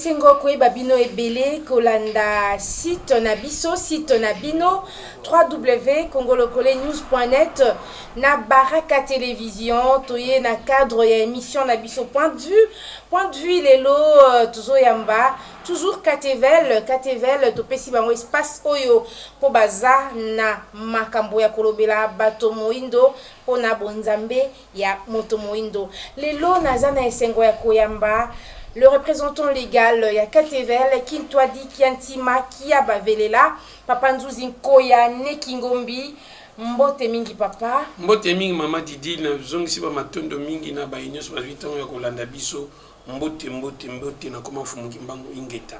Esengo koyeba bino ebele kolanda site na biso, site na bino www.congolokolenews.net na Baraka Television. Toye na cadre ya émission na biso Point de vue. Point de vue lelo tozoyamba toujours Katevel. Katevel, topesi bango espace oyo mpo baza na makambo ya kolobela bato moindo mpona bonzambe ya moto moindo. Lelo naza na esengo ya koyamba le représentant légal ya Katevel Kintwadi Kiantima Kiaba Velela, papa Nzuzi Nkoya Neki Ngombi. Mbote mingi, papa. Mbote mingi, mama Didi. Nazongisi bamatondo mingi na baye nyonso bazwi ntango ya kolanda biso. Mbote, mbote, mbote. Nakoma Mfumuki Mbangu. Ingeta.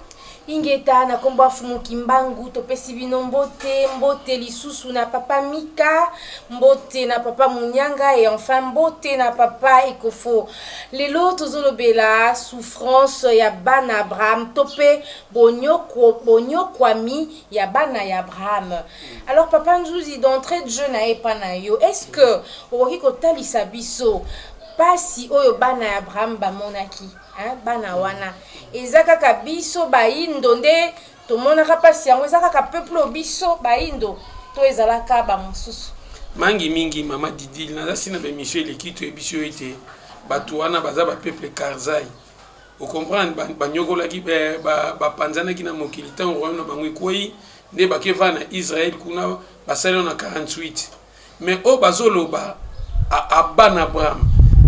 Ingeta na nkombo ya Fumuki Mbangu. Topesi bino mbote. Mbote lisusu na papa Mika, mbote na papa Munyanga et enfin mbote na papa Ekofo. Lelo tozolobela souffrance ya bana Abraham to mpe bonyokwami ya bana ya Abraham. Alors, papa Nzuzi, d'entrée de jeu na epa na yo, est ce que okoki kotalisa biso pasi oyo bana ya Abraham bamonaki, hein? Bana wana eza kaka biso bayindo nde tomonaka mpasi yango? Eza kaka peuple oyo biso bayindo to ezalaka bamosusu? Mangi mingi, mama Didi. Naza si na baémission eleki, toyebi yo ete bato wana baza bapeuple Karzai. Ocomprendre, banyokolaki, bapanzanaki na mokili. Ntango royaume na bango ekwei nde bakeva na Israel kuna, basali na 48. Mais oyo bazoloba abana Abraham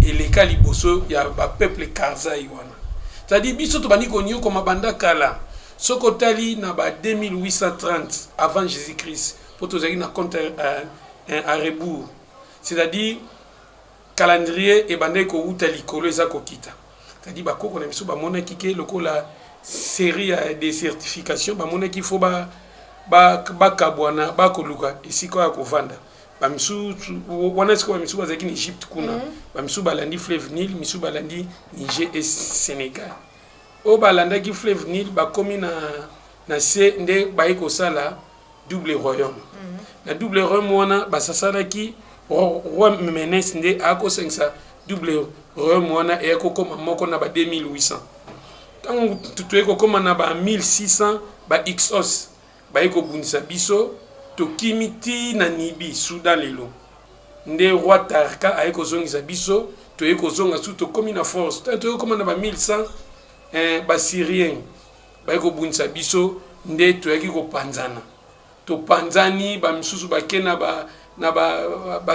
eleka liboso ya bapeuple Karzai wana, c'est-à-dire biso tobandi konyokoma banda kala. Soki otali na ba 2830 avant Jésus Christ, mpo tozalaki na compte à rebours, c'est-à-dire calendrier ebandaki kowuta likolo, eza kokita. C'est-à-dire bakoko na biso bamonaki ke lokola série ya désertification, bamonaki fo bakabwana, bakoluka esika ya kovanda. Bamisusu wana sikoyo, bamisusu bazalaki na Egypte kuna, bamisusu balandi fleuve Nil, misusu balandi Niger et Sénégal. Oyo balandaki fleuve Nil bakomi na se nde baye kosala double royaume. Na double royaume wana basasalaki roi Menes nde akosangisa double royaume wana, eya kokóma moko na ba 2800. Ntango toye kokóma na ba 1600, ba Hyksos baye kobundisa biso, tokimi ti na Nibi, Soudan lelo. Nde roi Tarka aye kozongisa biso, toye kozonga su, tokómi na force. Ntango toye kokóma na ba 1100, Basyrien baye kobundisa biso, nde toyaki kopanzana. Topanzani, bamisusu bake na ba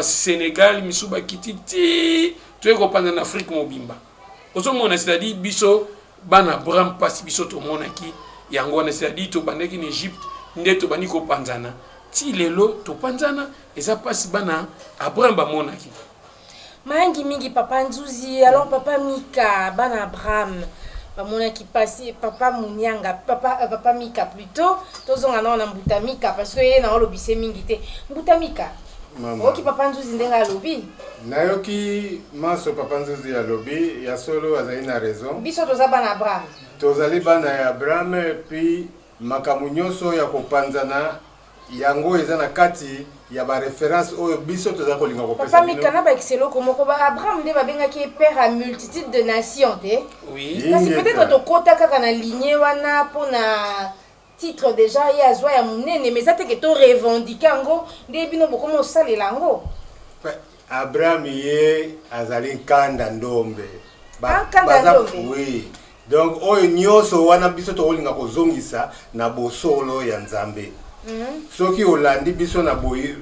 Sénégal, misusu bakiti ti toye kopanzana na Afrique mobimba. Ozomona, c'est-à-dire biso bana Abraham, mpasi biso tomonaki yango wana. C'est-à-dire tobandaki na Egypte nde tobandi kopanzana ti lelo topanzana. Eza mpasi bana Abraham bamonaki. Mayangi mingi, papa Nzuzi. Alors, papa Mika, bana Abraham bamonaki pasi. Papa Munyanga, papa Mika plutôt, tozonga nao na mbuta Mika parce que ye na olobise mingi te. Mbuta Mika, oyoki papa Nzuzi ndenge alobi? Nayoki maso papa Nzuzi alobi. Ya solo, azali na raison. Biso toza bana Abraham. Tozali bana ya Abraham. Puis makambo nyonso ya kopanzana yango eza na kati ya baréférence oyo biso toza kolinga kopesa. Papa Mika, na bakisa eloko moko. Ba Abraham nde babengaki ye père à multitude de nations te? Oui. Kasi peut-être tokɔta kaka na ligne wana mpona titre déjà ye azwa ya monene, mais eza teke to revendique yango nde bino bokoma osalela yango. Abraham ye azali nkanda ndombe. Ah, nkanda ndombe. Oui, donc oyo nyonso wana biso tokolinga kozongisa na bosolo ya Nzambe. Soki olandi biso na boye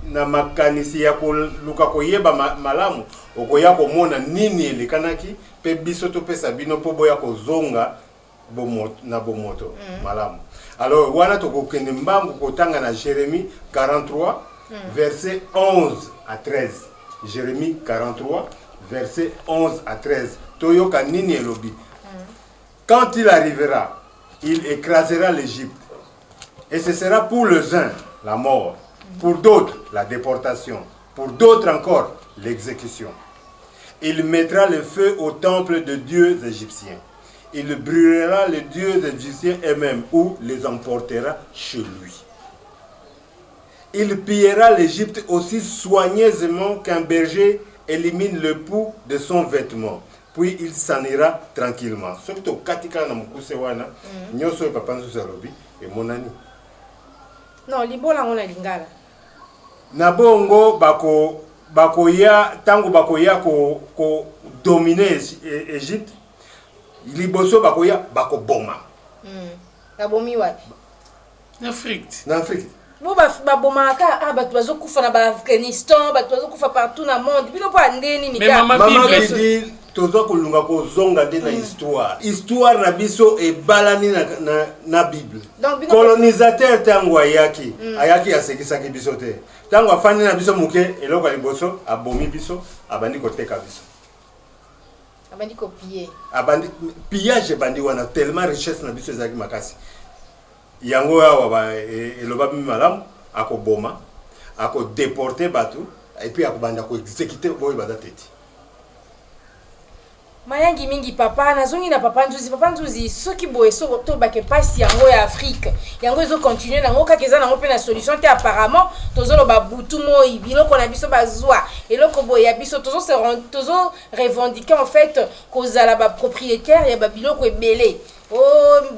na makanisi ya koluka koyeba malamu, okoya komona nini elekanaki mpe biso topesa bino mpo boya kozonga na bomoto malamu. Alors wana tokokende mbangu kotanga na Jérémie 43 verset 11 à 13. Jérémie 43 verset 11 à 13, toyoka nini elobi. Quand il arrivera, il écrasera l'Égypte et ce sera pour les uns la mort, pour d'autres la déportation, pour d'autres encore l'exécution. Il mettra le feu au temple de dieux égyptiens. Il brûlera les dieux égyptiens eux-mêmes ou les emportera chez lui. Il pillera l'Égypte aussi soigneusement qu'un berger élimine le pou de son vêtement. Puis il s'en ira tranquillement. Soki tokati kaka na mokuse wana, nyonso oyo papa Nzuzi alobi emonani. Non, limbola yango na lingala. Na bongo bako bakoya tango bakoya ko ko dominer Egypte, liboso bakoya bakoboma. Babomi wapi? Na Afrique. Na Afrique. Bo babomaka kaka ah, bato bazokufa na baafghanistan, bato bazokufa partout na monde, bino mpo ya nde nini? Mais kaka? Mama Mama Bible Didi, toza kolunga kozonga nde na histoire. Histoire na biso ebalani na Bible. Donc, bino- Colonisateur ntango ayaki, ayaki asekisaki biso te. Ntango afandi na biso moke, eloko ya liboso abomi biso, abandi koteka biso. Abandi kopiller. Abandi pillage ebandi wana tellement richesse na biso ezalaki makasi. Yango awa ba elobami malamu, akoboma, akodeporte bato et puis akobanda koexécuter oyo baza teti. Mayangi mingi papa, nazongi na papa Nzuzi. Papa Nzuzi, soki boye soko tobake mpasi yango ya Afrique yango ezocontinue nango kaka, eza nango mpe na solution te. Apparemment tozoloba butu moi, biloko na biso bazwa, eloko boye ya biso, tozo revendiquer en fait kozala bapropriétaire ya babiloko ebele o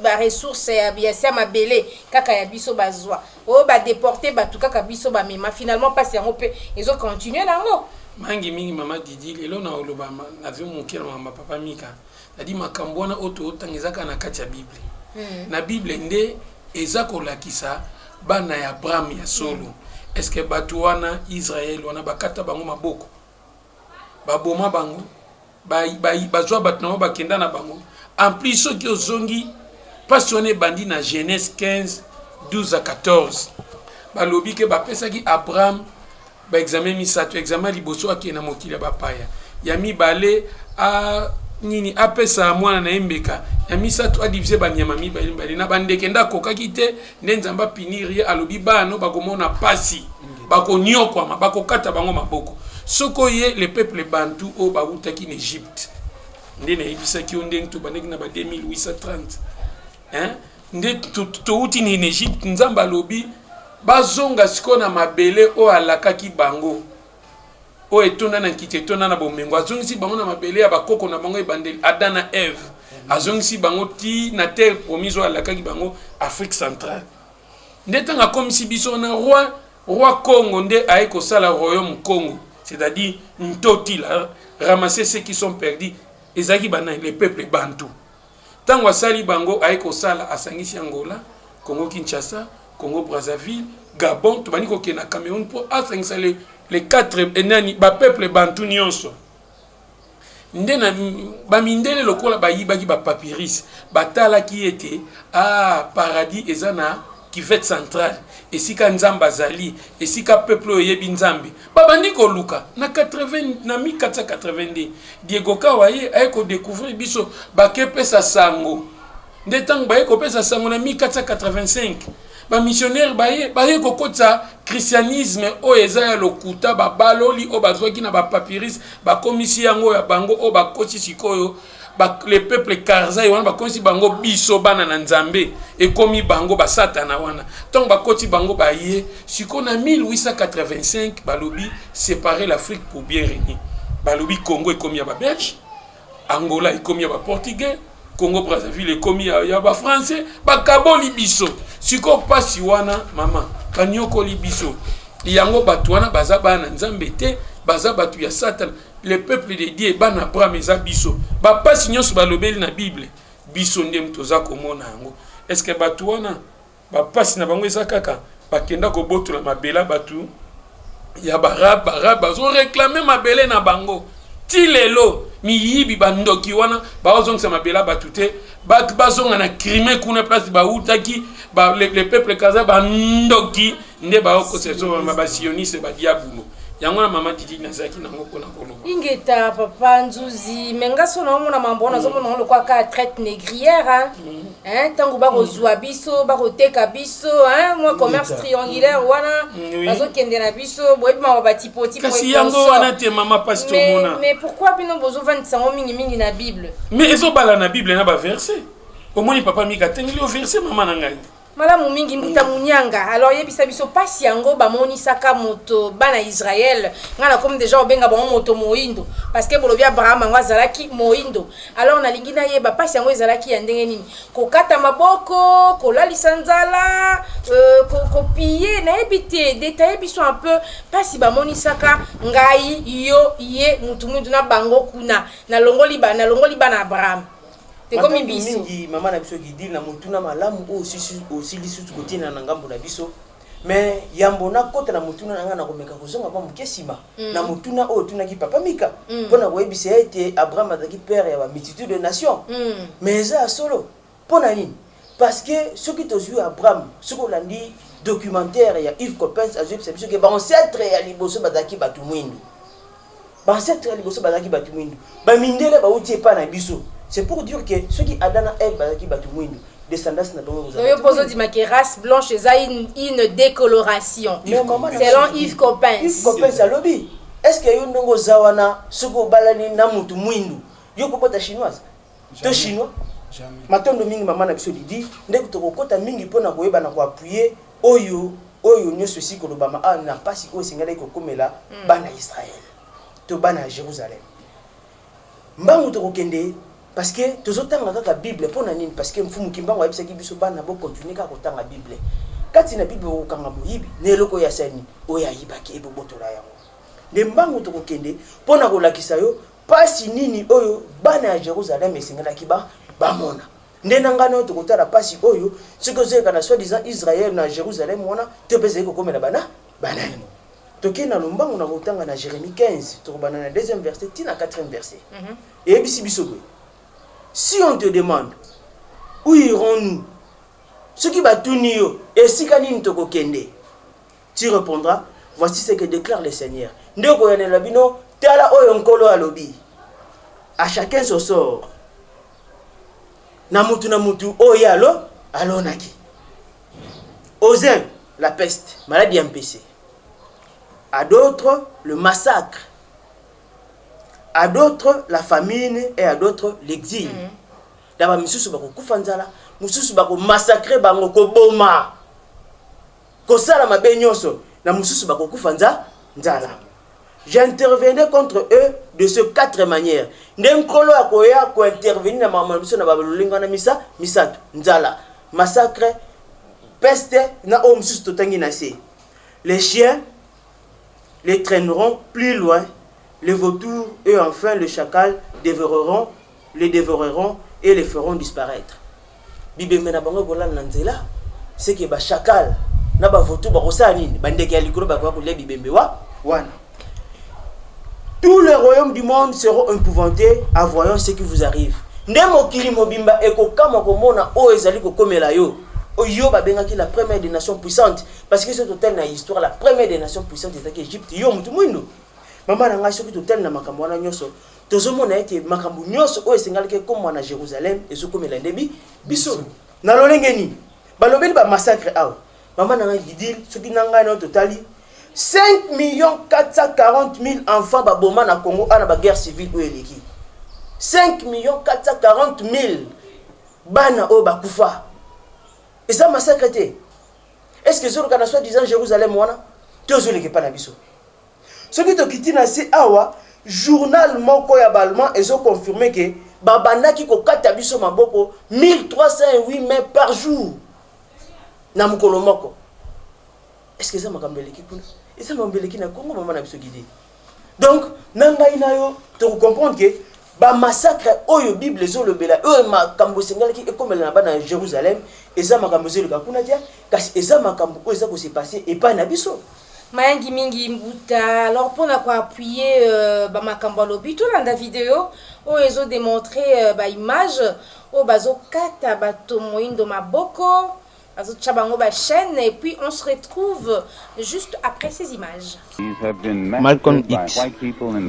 baressource ya sia mabele kaka ya biso bazwa, oyo badeporte bato kaka biso bamema. Finalement mpasi yango mpe ezocontinue nango. Mangi mingi, mama Didi. Lelo na oloba nazwi moke na makambo ya papa Mika nadi. Makambo wana oyo tootanga eza kaka na kati ya Bible. Na Bible nde eza kolakisa bana ya Abraham ya solo. Est ce que bato wana, Israel wana, bakata bango maboko, baboma bango, bazwa bato na bango, bakenda na bango? En plus, soki ozongi, mpasi wana ebandi na Genèse 15, 12 à 14. Balobi ke bapesaki Abraham baexamen misato. Examen ya liboso, akende na mokili ya bapaya. Ya mibale, a nini, apesa mwana na ye mbeka. Ya misato, adivise banyama mibale mibale na bandeke. Nde akokaki te, nde Nzambe apunir ye, alobi bana bakomona pasi, bakoniokwama, bakokata bango maboko. Soki oye le peuple bantu oyo bawutaki na Egypte, nde nayebisaki yo ndenge tobandaki na ba 2830, hein? Nde touti na Egypte. Nzambe alobi bazonga sikoyo na mabele oyo alakaki bango, oyo etonda na nkiti, etonda na bomengo. Azongisi bango na mabele ya bakoko na bango ebandeli, Adam na Eve. Azongisi bango ti na terre promise oyo alakaki bango, Afrique centrale. Nde ntango akomisi biso wana, roi Congo nde aye kosala royaume Congo, c'est-à-dire Ntotila, ramasser ceux qui sont perdus. Ezalaki banani? Le peuple bantu. Ntango asali bango, aye kosala, asangisi Angola, Congo Kinshasa, Congo Brazzaville, Gabon, tobandi kokende na Cameroun mpo asangisa les quatre nani, bapeuple bantu nyonso. Nde na bamindele lokola bayibaki bapapyrus, batalaki ete ah, paradis eza na cuvette centrale, esika Nzambe azali, esika peuple oyo eyebi Nzambe. Babandi koluka na 80, na 1482 Diego Cao aye kodécouvrir biso, bakepesa sango. Nde ntango baye kopesa sango na 1485, bamissionnaire baye kokotisa christianisme oyo eza ya lokuta. Babaloli oyo bazwaki na bapapyrus, bakomisi yango ya bango. Oyo bakoti sikoyo le peuple karzai wana, bakomisi bango biso bana na Nzambe, ekomi bango basatana wana. Ntango bakoti bango, baye sikoyo na 1885, balobi séparer l'Afrique pour bien régner. Balobi Congo ekomi ya babelge, Angola ekomi ya baportugais, Congo Brazzaville ekomi ya bafrançais. Bakaboli biso. Sikoyo mpasi wana, mama, banyokoli biso yango. Bato wana baza bana na Nzambe te, baza bato ya Satana. Le peuple de Dieu, bana Abraham, eza biso. Bapasi nyonso balobeli na Bible, biso nde toza komona yango. Est ce que bato wana, bapasi na bango eza kaka bakenda kobotola mabela bato ya baarabe? Baarabe bazoréclamer mabele na bango ti lelo. Miyibi, bandoki wana baozongisa mabele ya bato te. Bato bazonga na Crimée kuna place bautaki. Le peuple kaza bandoki nde baokosa biso, basioniste, badiabulo. Yango na mama Didi nazalaki nango mpona koloba. Ingeta, papa Nzuzi. Me nga so naomona mambo wana, nazomona ngo lokola kaka traite négrière, hein? Ntango bakozwa biso, bakoteka biso, hein? Mwa commerce triangulaire wana. Bazokende na biso, boyebi mawa batipotipo. Kasi yango wana te, mama, pasi tomona. Mais pourquoi bino bozovandisa yango mingimingi na Bible? Mais ezobala na Bible na baverset. Omoni papa Mika atengeli yo verset, mama na ngai. Malamu mingi mbuta Munianga. Alors yebisa biso pasi yango bamonisaka moto bana Israël. Nga na komi dejà obenga bango moto moindo parce que bolobi Abraham yango azalaki moindo. Alors nalingi nayeba pasi yango ezalaki ya ndenge nini? Kokata maboko, kolalisa nzala, euh, ko, ko piller, nayebi te. Detailler biso un peu pasi bamonisaka ngai, yo, ye, mutu muindu na bango kuna. Nalongoli ba, nalongoli bana Abraham. Ekomi Matondo biso. mingi mama na biso Gidil na motuna malamu oyo osisi osili lisusu kotinda na ngambo na biso. Mais yambo nakota na motuna na ngai nakomeka kozonga mwa moke nsima na motuna oyo otunaki papa Mika mpo na koyebisa ye ete Abraham azalaki père ya ba multitude de nations. Mais eza ya solo. Mpo na nini? Parce que soki tozwi Abraham, soki olandi documentaire ya Yves Coppens azoyebisa biso ke ba ancêtres ya liboso bazalaki bato mwindu. Ba ancêtres ya liboso bazalaki bato mwindu. Ba mindele bawuti epai na biso. C'est pour dire que soki Adam na Ève bazalaki bato mwindu, descendance na bango ekozala Donc yo bato mpo mwindu. ozondima ke race blanche eza une, une décoloration Mais maman na selon biso Yves Coppens. Yves Coppens alobi, est-ce que yo ndenge oza wana soki obalani na mutu mwindu, yo okobota chinoise? To chinois? Jamais. Matondo mingi mama na biso Lydie, nde tokokota mingi mpo na koyeba na ko appuyer oyo oyo nionso esili kolobama awa na mpasi oyo esengelaki kokomela bana ya Israël to bana ya Jerusalem. Mbangu tokokende parce que tozotanga kaka Bible mpo na nini? Parce que Mfumu Kimbangu ayebisaki biso bana bo continuer kaka kotanga Bible. Kati na Bible bokokanga moyibi na eloko oyo asali nini? Oyo ayibaki ebobotola yango. Nde mbangu tokokende mpo na kolakisa yo Pasi nini oyo bana ya Jerusalem esengelaki ba bamona? Nde na ngai na yo tokotala pasi oyo soki ozoleka na soit disant Israël na Jerusalem wana to pe ezali kokomela bana banani. Tokei na lombangu na kotanga na Jeremie 15, tokobanda na deuxième verset ti na quatrième verset. Eyebisi biso boye, Si on te demande, Où irons-nous? Soki batuni yo, esika nini tokokende? Tu repondras, Voici ce que declare le Seigneur. Nde okoyanela bino, Tala oyo Nkolo alobi. À chacun son sort. Na mutu na mutu oyo ye alo, alonaki. Aux uns, la peste, maladie ya mpese. À d'autres, le massacre. À d'autres, la famine et à d'autres, l'exil. Na ba misusu bakokufa nzala, mosusu bako massacrer bango, koboma. Kosala mabe nyonso na mosusu bakokufa nza nzala. J'interviendrai contre eux de ce quatre manières. Nde Nkolo akoya ko intervenir na makambo na biso na ba lolenge wana misa misato, nzala, massacre, peste na oyo mosusu totangi na se. Les chiens les traineront plus loin, les vautours et enfin le chacal dévoreront, les dévoreront et les feront disparaître. Bibembe na bango ekolala na nzela, ce que ba chacal na ba vautour bakosala nini? Ba ndeke ya likolo bakoya kolia bibembe wa wana. Tous les royaumes du monde seront épouvantés en voyant ce qui vous arrive. Nde mokili mobimba ekokamwa komona oyo ezali kokomela yo. Yo babengaki la première des nations puissantes, parce que soki totali na histoire, la première des nations puissantes ezalaki Egypte, yo mutu mwindu. Mama na ngai, soki totali na makambo wana nyonso, Tozomona ete makambo nyonso oyo esengalaki ekoma na Jerusalem ezokomela nde bi, biso. Na lolenge nini? Balobeli ba massacre awa. Mama na ngai Gidil, soki na ngai na yo totali 5 millions 440 mille enfants baboma na Congo awa na ba guerre civile oyo eleki. 5 millions 440 mille bana oyo bakufa. Eza massacre te? Est-ce que ezoluka na soi-disant Jerusalem wana? To ezoleka epai na biso? Soki tokiti na se awa, journal moko ya ba allemand ezo confirmer que babandaki kokata biso maboko 1308 mains par jour na mokolo moko. Est-ce que eza makambo eleki kuna? Eza makambo eleki na Congo, mama na biso Gide. Donc, na ngai na yo, toko comprendre que ba massacre oyo Bible ezolobela, oyo makambo esengelaki ekomela na bana ya Jerusalem, eza makambo ezoleka kuna te, kasi eza makambo oyo eza ko se passer epai na biso. Mayangi mingi mbuta. Alors pona ko appuyer euh, ba makambo alobi tolanda video oyo ezo demontrer euh, ba image oyo bazokata bato moindo maboko bazotia bango ba chaîne et puis on se retrouve juste après ces images. Malcolm X.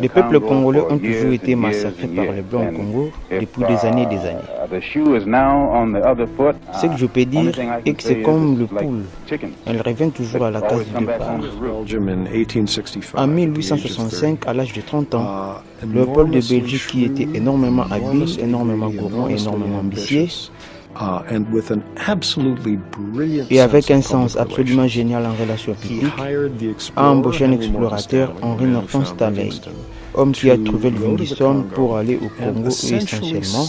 Les peuples congolais ont toujours été massacrés par les Blancs au Congo depuis des années et des années. Ce que je peux dire est que c'est comme le poule. Elle revient toujours à la case du départ. En 1865, à l'âge de 30 ans, Léopold de Belgique, qui était énormément habile, énormément gourmand et énormément ambitieux, Et avec un sens absolument génial en relations publiques, a embauché un explorateur, Henry Norton Stanley, homme qui a trouvé Livingstone pour aller au Congo et essentiellement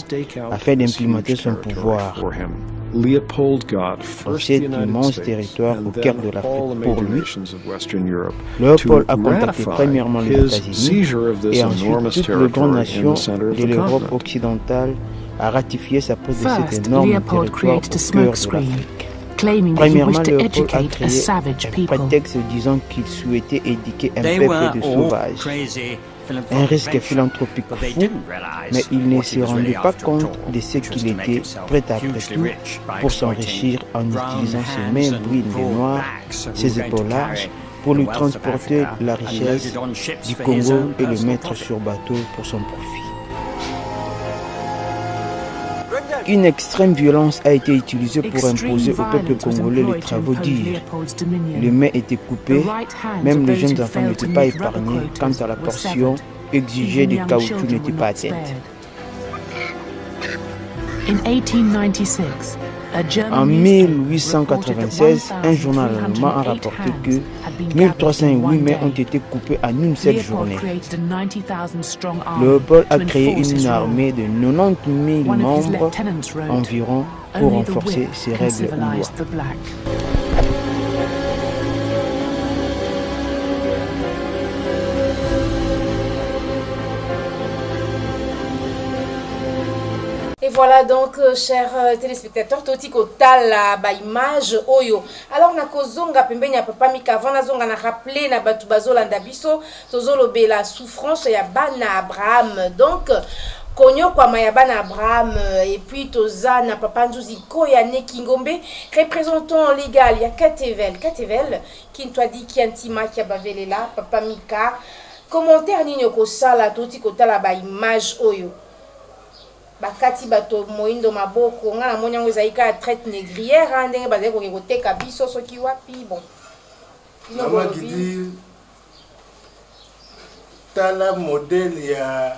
afin d'implémenter son pouvoir dans cet immense territoire au cœur de l'Afrique pour lui. Léopold a contacté premièrement les États-Unis et ensuite toutes les grandes nations de l'Europe occidentale a ratifié sa prise de cet énorme territoire au cœur de l'Afrique. Premièrement, Léopold a créé un prétexte disant qu'il souhaitait éduquer un peuple de sauvages. Un risque philanthropique fou, mais il ne se rendait pas compte de ce qu'il était prêt à après tout pour s'enrichir en utilisant ses mains brunes et noires, ses épaules larges, pour lui transporter la richesse du Congo et le mettre sur bateau pour son profit. Une extrême violence a été utilisée pour imposer au peuple congolais les travaux durs. Les mains étaient coupées, même les jeunes enfants n'étaient pas épargnés quant à la portion exigée de caoutchouc n'était pas atteinte. En 1896, un journal allemand a rapporté que 1308 mains ont été coupées en une seule journée. Léopold a créé une armée de 90 000 membres environ pour renforcer ses règles ou lois. Et voilà donc, euh, chers euh, téléspectateurs, toti kotala ba image oyo. Alors nakozonga pembeni ya papa Mika avant nazonga na rappeler na batu bazolanda biso tozolobela souffrance ya bana Abraham. Donc konyokwama ya bana Abraham euh, et puis toza na papa Nzuzi Koya Nekingombe représentant légal ya Katevel. Katevel Kintwadi Kiantima Kiabavelela papa Mika commentaire nini okosala toti kotala ba image oyo Bakati bato moindo maboko, nga namoni yango ezali kaka traite négrière hein, ndenge bazali koke koteka biso soki wapi bon. Bino Mama bolobi Gidi, tala modèle ya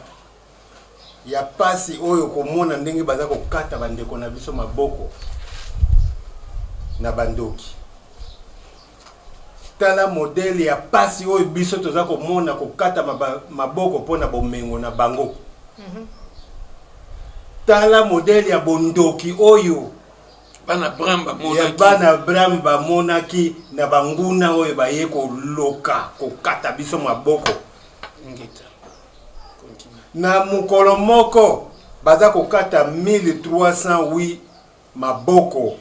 ya pasi oyo komona ndenge baza kokata bandeko na biso maboko na bandoki. Tala modèle ya pasi oyo biso toza komona kokata maboko mpo na bomengo na bango. Tala modèle ya bondoki oyo bana Abraham ya bamonaki bana Abraham bamonaki na banguna oyo baye koloka kokata biso maboko. Ingeta. Continue. Na mokolo moko baza kokata 1308 maboko.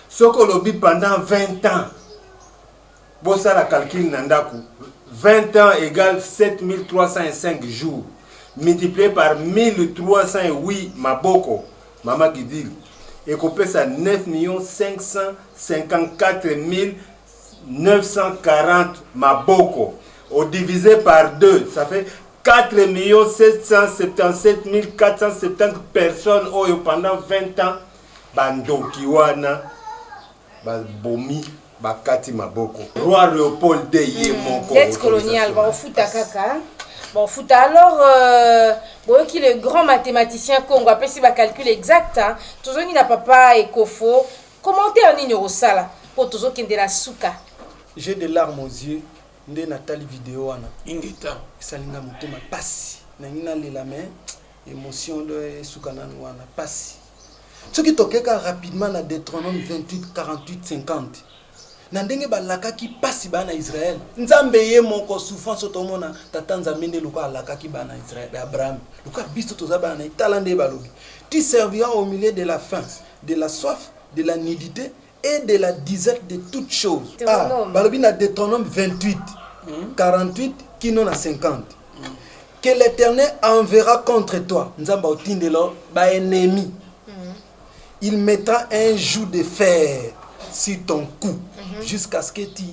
Soki olobi pendant 20 ans, bosala calcul na ndaku, 20 ans égale 7305 jours multiplié par 1308 maboko, mama Gidil, ekopesa 9 554 940 maboko. O divisé par 2, ça fait 4 777 470 personnes oyo pendant 20 ans Bandoki wana babomi bakati maboko. Roi Leopold ii ye moko. Dette coloniale bakofuta kaka bakofuta alors euh, boyoki le grand mathématicien Congo apesi ba calcul exact hein. Tozongi na papa Ekofo commentaire nini okosala mpo tozokende na suka. J'ai des larmes aux yeux nde natali video wana. Ingeta. Esali nga motema pasi. Nalingi nalela mais emotion do esuka nanu wana pasi. Soki tokeka rapidement na Deuteronome 28 48 50 na ndenge balakaki pasi bana Israël, Nzambe ye moko souffrance oyo tomona tata Nzambe nde lokola alakaki bana Israël, Abraham, lokola biso toza bana na ye, tala nde balobi, tu serviras au milieu de la faim, de la soif, de la nudité et de la disette de toutes choses. Ah, balobi na Deuteronome 28 48 kino na 50 que l'Éternel enverra contre toi, Nzambe aotindela ba ennemis. Il mettra un joug de fer sur ton cou jusqu'à ce que tu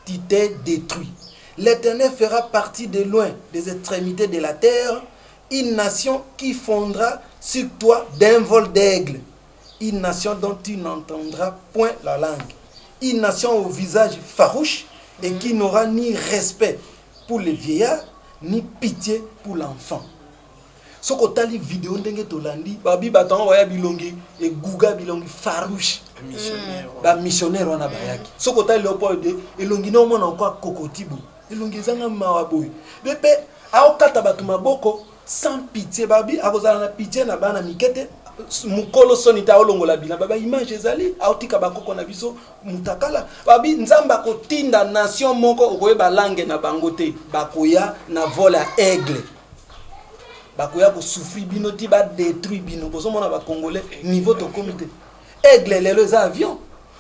tu t'es détruit. L'Éternel fera partir de loin des extrémités de la terre une nation qui fondra sur toi d'un vol d'aigle, une nation dont tu n'entendras point la langue, une nation au visage farouche et qui n'aura ni respect pour les vieillards, ni pitié pour l'enfant. Soki otali video ndenge tolandi, babi bato yango baya bilongi eguga, bilongi farouche, ba missionnaire wana bayaki. Soki otali Leopold de elongi na omona okwa kokotibo, elongi ezanga mawa boye. Mpe aokata bato maboko sans pitié, babi akozala na pitié na bana mike te, mokolo soni te, aolongola bilamba, ba image ezali, aotika bakoko na biso mutakala. Babi Nzambe akotinda nation moko okoyeba langue na bango te, bakoya na vol ya aigle, bakoya kosouffrir bino ti badétruire bino. Bozomona bacongolais niveau tokomi te, aigle lelo eza avion,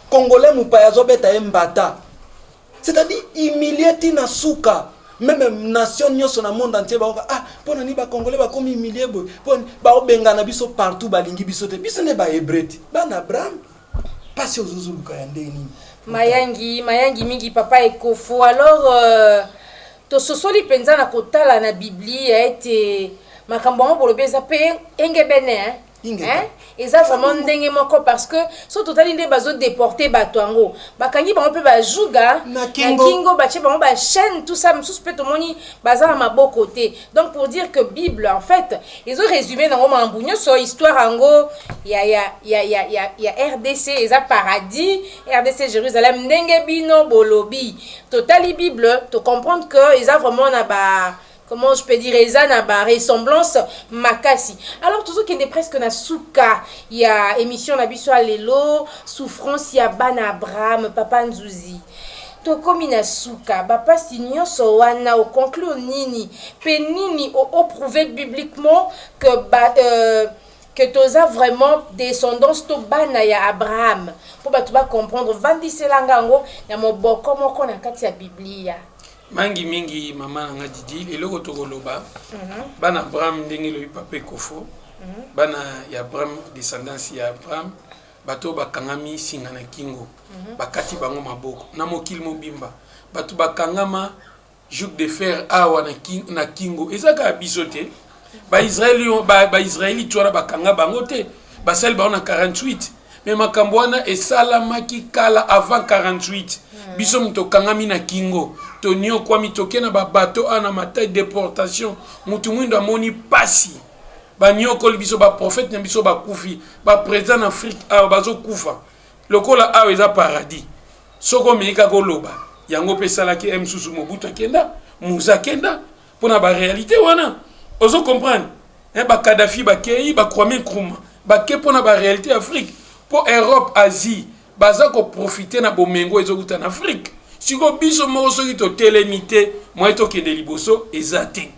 Congolais mopaya azobeta ye mbata, c'est-à-dire humilie ti na suka. Même nation nyonso na monde entier baoka: "Ah, mpo na nini bacongolais bakomi humilie boye?" Mpo baobengana biso partout, balingi biso te. Biso nde bahébreu te, bana Abraham. Mpasi ozozoluka ya ndenge nini? Mayangi, mayangi mingi, papa Ekofo. Alors tososoli mpenza na kotala na Biblia ete makambo yango bolobi eza mpe engebene, hein? Hein? Eza vraiment ndenge moko, parce que so totali nde bazodéporter bato yango, bakangi bango mpe bajuga na kingo, kingo batie bango bachaîne, tout ça. Mosusu mpe tomoni baza na maboko te. Donc pour dire que Bible en fait ezorésume nango makambo nyonso, histoire yango ya RDC eza paradis, RDC Jérusalem, ndenge bino bolobi. Totali Bible, tocomprendre que eza vraiment na ba, comment je peux dire, eza na ba ressemblance makasi. Alors tozokende presque na suka ya émission na biso ya lelo, souffrance ya bana Abraham. Papa Nzuzi, tokomi na suka. Bapasi nyonso wana, oconclure nini mpe nini oprouve bibliquement que ba, que toza vraiment descendance to bana ya Abraham, mpo bato bacomprendre? Vandiselanga yango na moboko moko na kati ya Biblia. Mangi mingi, mama na nga Didi. Eloko tokoloba, bana Abraham, ndenge elobi papa Ekofo, bana ya Abraham, descendance ya Abraham, bato oyo bakangami singa na kingo, bakati bango maboko. Na mokili mobimba bato bakangama joug de fer awa na kingo eza kaka biso te. Baisraélite ba, ba wana bakanga bango te, basali bango na 48, mais makambo wana esalamaki kala, avant 48. Biso moto okangami na kingo, toniokwami, toke na babato awa na Matai, déportation. Mutu mwindo amoni pasi, baniokoli biso, baprofete na biso bakufi, baprésident na Afrique awa bazokufa lokola awa eza paradis. Soki omei kaka oloba yango mpe esalaki e mosusu, Mobutu akenda, Muza akenda mpona baréalité wana, ozo comprendre? Bakadafi bakei, bakwame Nkrumah bake mpona baréalité ya Afrique, mpo Europe, Asie baza koprofite na bomengo ezokuta na Afrique. Sikoyo biso moko soki totelemi te, moye tokende liboso eza te.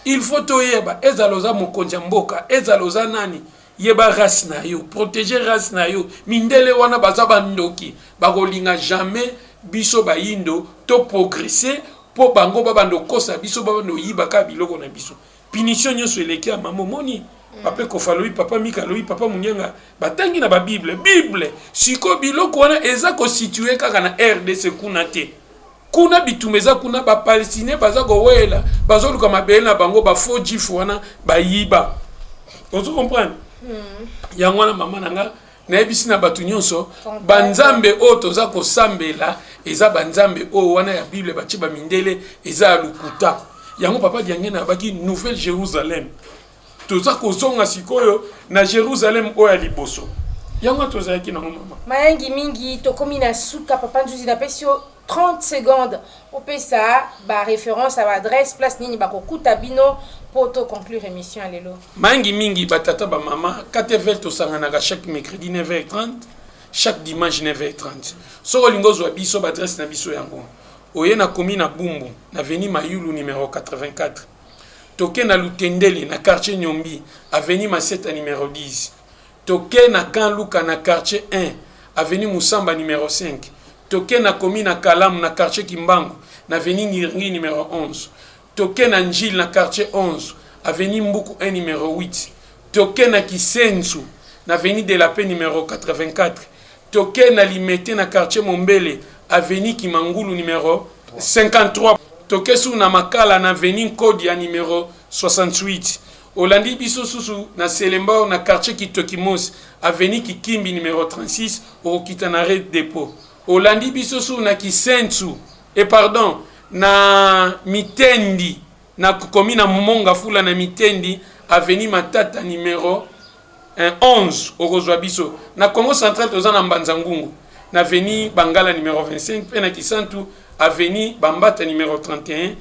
Il faut toyeba, ezala oza mokonzi ya mboka, ezala oza nani, yeba race na yo, protéger race na yo. Mindele wana baza bandoki, bakolinga jamais biso bayindo to progresser, mpo bango babanda kokosa biso, babanda koyiba kaka biloko na biso. Punition nyonso eleki ya mama. Omoni, papa Ekofa alobi, papa Mika alobi, papa Munianga batangi na babible. Bible sikoyo biloko wana eza kosituer kaka na RDC kuna te. Kuna bitumba eza kuna, bapalestinien baza kowela, bazoluka mabele na bango, bafaux juif wana bayiba, ozo comprendre? Yango wana, mama na nga, nayebisi na bato nyonso, banzambe oyo toza kosambela eza banzambe oyo wana ya Bible batie bamindele, eza ya lokuta. Yango papa Diangene abaki Nouvelle Jérusalem. Toza kozonga sikoyo na Jérusalem oyo ya liboso, yango tozalaki nango, mama. Mayangi mingi, tokomi na suka. Papa Nzuzi, napesi yo 30 secondes opesa baréférence ya baadresse, place nini bakokuta bino, mpo toconclure émission ya lelo. Mangi mingi, batata, bamama, KTVL tosanganaka chaque mercredi 9h30, chaque dimanche 9h30. Soki olingi ozwa biso, baadresse na biso yango oye na komi na Bumbu, na avenue Mayulu numéro 84. Toke na Lutendele, na quartier Nyombi, avenue Maseta numéro 10. Toke na Camp Luka, na quartier 1, avenue Musamba numéro 5. Toke na komi na Kalamu, na quartier Kimbangu, na avenue Ngiringi numéro 11. Toke na Njili, na quartier 11, avenue Mbuku 1 numéro 8. Toke na Kisensu, na avenue de la Paix numéro 84. Toke na Limete, na quartier Mombele, avenue Kimangulu numéro 53. Toke su na Makala, na avenue Nkodia numéro 68. Olandi biso susu na Selembao, na quartier Kitokimos, avenue Kikimbi numéro 36, okokita na red dépôt. Olandi biso su na Kisensu e pardon, na Mitendi, na komi na Monga Fula, na Mitendi. avenue Matata numero 11 okozwa biso. Na Congo Central toza na Mbanza Ngungu na avenue Bangala numero 25 mpe na Kisantu avenue Bambata numero 31.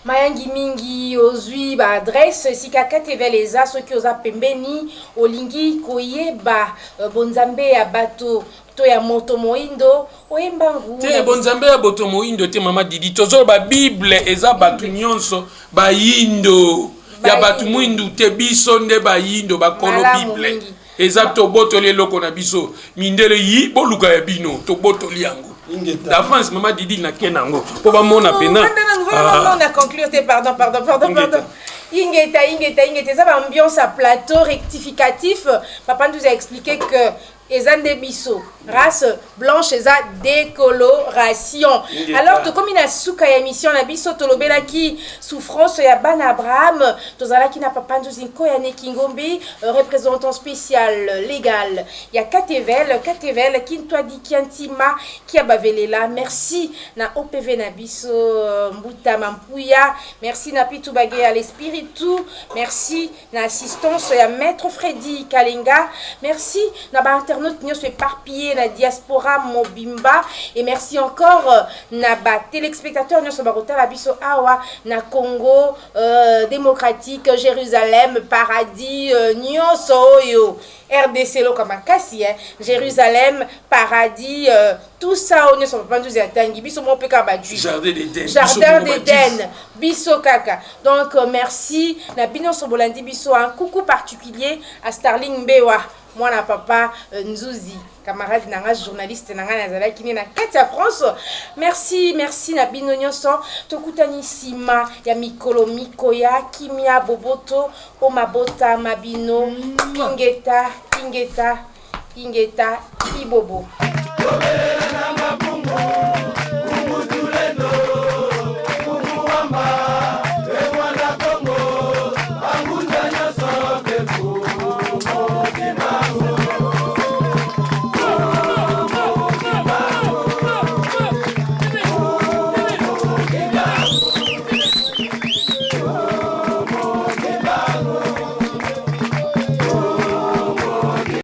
Mayangi mingi ozui ba adresse esika KTVL eza soki oza pembeni olingi koyeba bonzambe ya bato to ya moto moindo oye mbangu Te, bonzambe ya boto moindo te, mama Didi, tozoloba Bible eza bato nyonso bayindo ya bato mwindu te, biso nde bayindo bakolo. Malamu Bible mingi. Eza tobotoli eloko na biso, mindele yi boluka ya bino, tobotoli yango Ingeta. d'avance. Mama Didi, nake nango mpo bamona pena. Ah. On a conclure te, pardon, pardon, pardon. Ingeta. Pardon, ingeta, ingeta, ingeta. Eza baambiance ya plateau rectificatif. Papa nous a expliqué que eza nde biso race blanche, eza décoloration. Ingeta. Alors tokomi na suka ya émission na biso. Tolobelaki souffrance ya bana Abraham. Tozalaki na papa Nzuzi Nkoyane Kingombi, représentant spécial légal ya KTVL, KTVL Kintwadi Kiantima Kia Bavelela. Merci na OPV na biso, Mbuta Mampuya. Merci na Pitu Bagea l'Espiritu. Merci na assistance ya maître Freddy Kalenga. Merci na bainternaute nyonso éparpillé na diaspora mobimba et merci encore na batéléspectateur nyonso bakotala biso awa na Congo démocratique, Jérusalem paradis, nyonso oyo RDC eloka makasi, eh? Jérusalem paradis, tout ça oyo nyonso papa Nzuzi atangi, biso moko mpe kaka bajuif. Jardin d'Eden. Jardin Biso moko. d'Eden, biso kaka. Donc merci na bino nyonso bolandi biso. Un coucou particulier à Starling Mbewa, mwana papa Nzuzi, camarade na nga, journaliste na nga nazalaki ne na kati ya France. Merci, merci na bino nyonso. Tokutani nsima ya mikolo mikoya. Kimia, boboto o mabota ma bino. Ingeta, ingeta, ingeta, ibobo.